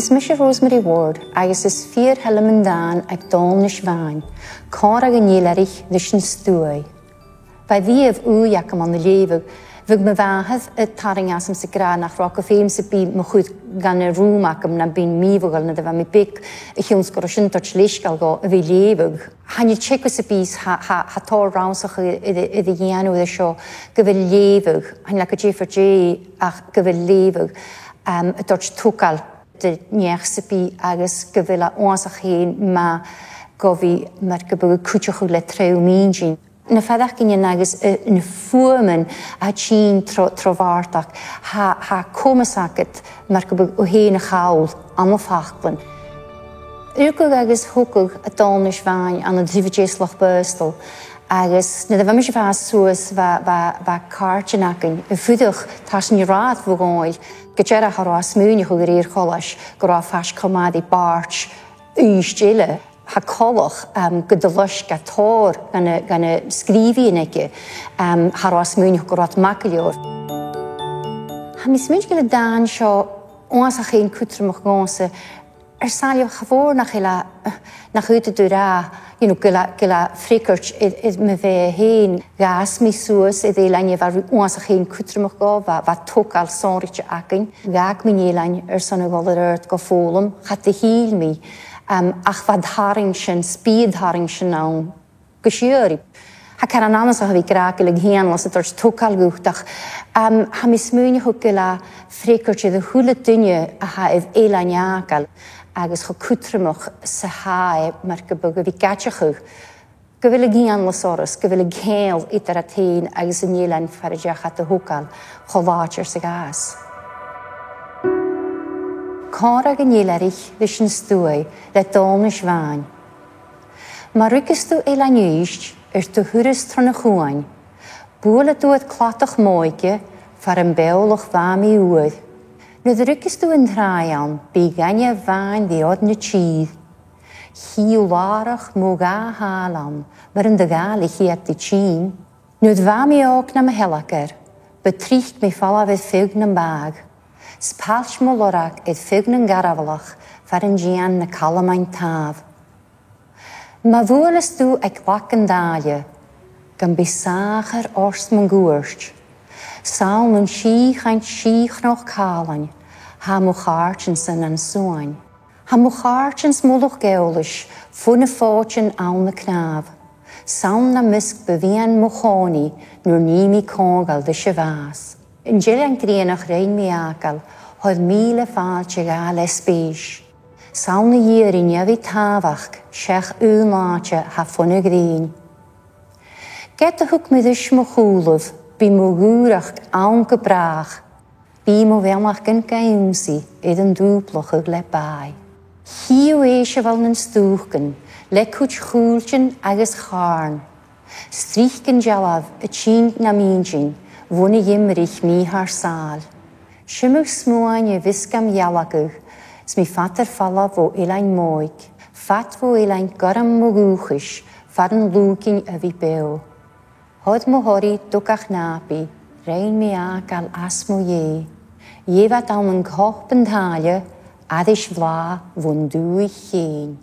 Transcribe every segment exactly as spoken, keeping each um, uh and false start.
Is mise Rosemary Ward agus is fìor thoil leam an dàn aig Dòmhnall Nis Bhàin, Còmhradh an Eilearaich ris an Stuagh. Bha riamh ùidh agam ann an leughadh. Bhiodh mo mhàthair a' tarraing asamsa ag ràdh nach robh e gu feum sam bith mo chur dhan an rùm agam nam bithinn mì-mhodhail nuair a bha mi beag, a chionn 's gun robh sin toirt leisgeul dhomh a bhith a' leughadh. Chan eil teagamh sam bith, tha, tha, tha tòrr rannsachaidh air, air, air a dhèanamh air seo, gu bheil leughadh, chan eil e gu diofar dè ach gu bheil leughadh, um, a' toirt togail do neach sam bith agus gu bheil e uabhasach fhèin math gu bhith mar gum biodh a' cuideachadh le treubh m' inntinn. Na faireachdainnean agus, eh, na fuaimean a tha tighinn tro, tro bhàrdachd, tha, tha comas agad mar gum biodh thu fhèin a' call ann am faclan. Rugadh agus thogadh Dòmhnall Nis Bhàin ann an taobh a deas Loch Baghasdail, agus nuair a bha mise a' fàs suas, bha, bha, bha càirdean againn a' fuireach tarsainn an rathaid bho Dhòmhnaill, gu dearbh cha robh e a' smaoineachadh a rèir choltais gun robh e faisg cho math ri bàrd Uibhist eile. Tha e coltach, um, gun do loisg e tòrr dha na, dha na sgrìobhaidhean aige, um, cha robh e a' smaoineachadh gun robh iad math gu leòr. Tha mi a' smaoineachadh gu bheil an dàn seo uabhasach fhèin cudromach dhòmhsa, air sàillibh cha mhòr nach eil e, nach fhaodadh tu ràdh, you know, gu bheil e, gu bheil e freagairt air, air mo bheatha fhèin. Dh'fhàs mi suas air eilean a bha uabhasach fhèin cudromach dhomh, bha, bha togail sònraichte againn. Dh'fhàg mi an eilean airson a dhol air adhart gu foghlam, cha do thill mi, um, ach bha an tarraing sin, 's bidh an tarraing sin ann gu sìorraidh. Tha e caran annasach a bhith ag ràdh gu bheil an cianalas a' toirt togail dhut, ach, um, tha mi a' smaoineachadh gu bheil e freagairt air a h-uile duine a tha air eilean fhàgail, agus cho cudromach 's a tha e mar gum biodh a bhith ag aideachadh gu bheil an cianalas oirre, gu bheil an ceangal eadar iad fhèin agus an eilean far an deach iad a thogail cho làidir 's a ghabhas. Còmhradh an Eilearaich ris an Stuagh le Dòmhnall Nis Bhàin. Ma ruigeas tu Eilean Uibhist air do thuras tron a' chuain, buaile tu air cladach m' òige far am beòlach bha mi uair. Nuair a ruigeas tu an tràigh ann, bidh gainne bhàin ri oir na tìr. Chì thu làrach mo dhà shàil ann, mura do dh'fhàillich iad ri tìm. Nuair a bha mi òg nam shealgair, bu tric mi falbh air feadh nam bàgh, 's pailt mo lorg air feadh nan garbhallach far an dèan na calmain tàmh. Ma bhuaileas tu aig lag an dàile, gum bi sàmhchair ort mun cuairt, 's ann an sìthichean sìthchnoc càlain, tha mo chàirdean-san an suain. Tha mo chàirdean 's mo luchd-eòlais fo na fòitean ann an cnàmh, 's ann nam measg bu mhiann mo chòmhnaidh nuair nì mi còmhdhail ris a' bhàs. An t-eilean grianach rinn mi fhàgail, thoir mìle fàilte dha le spèis. 'S ann a dh'iarrainn a bhith tàbhachd seach aon àite tha fon a' ghrèin. Ged a thug mi ris mo chùlaibh, bidh mo dhùrachd ann gu bràth, bidh mo bheannachdan ga ionnsaigh air an dùblachadh le bàidh. Chì thu èiseamhail nan stùcan le cuid chùiltean agus chàrn, 's tric an dealbh a' tighinn nam inntinn bhon a dh'imrich mi thar sàil. 'S iomadh smuain a bhios gam ghealachadh 's mi fada air falbh bho Eilean Mòig, fad bho eilean gorm mo dhùthchais far an lùigean a bhith beò. Thoir mo thoraidh do gach nàbaidh, rinn mi fhàgail às mo dhèidh. Gheibh iad ann an cop an tàille, aithris bhlàth bhon dùthaich fhèin.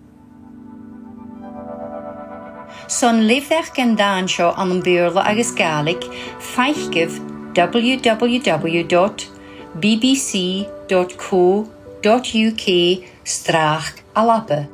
Son leughadh an dàin seo ann am Beurla agus Gàidhlig, faicibh w w w dot b b c dot co dot u k slash Alba.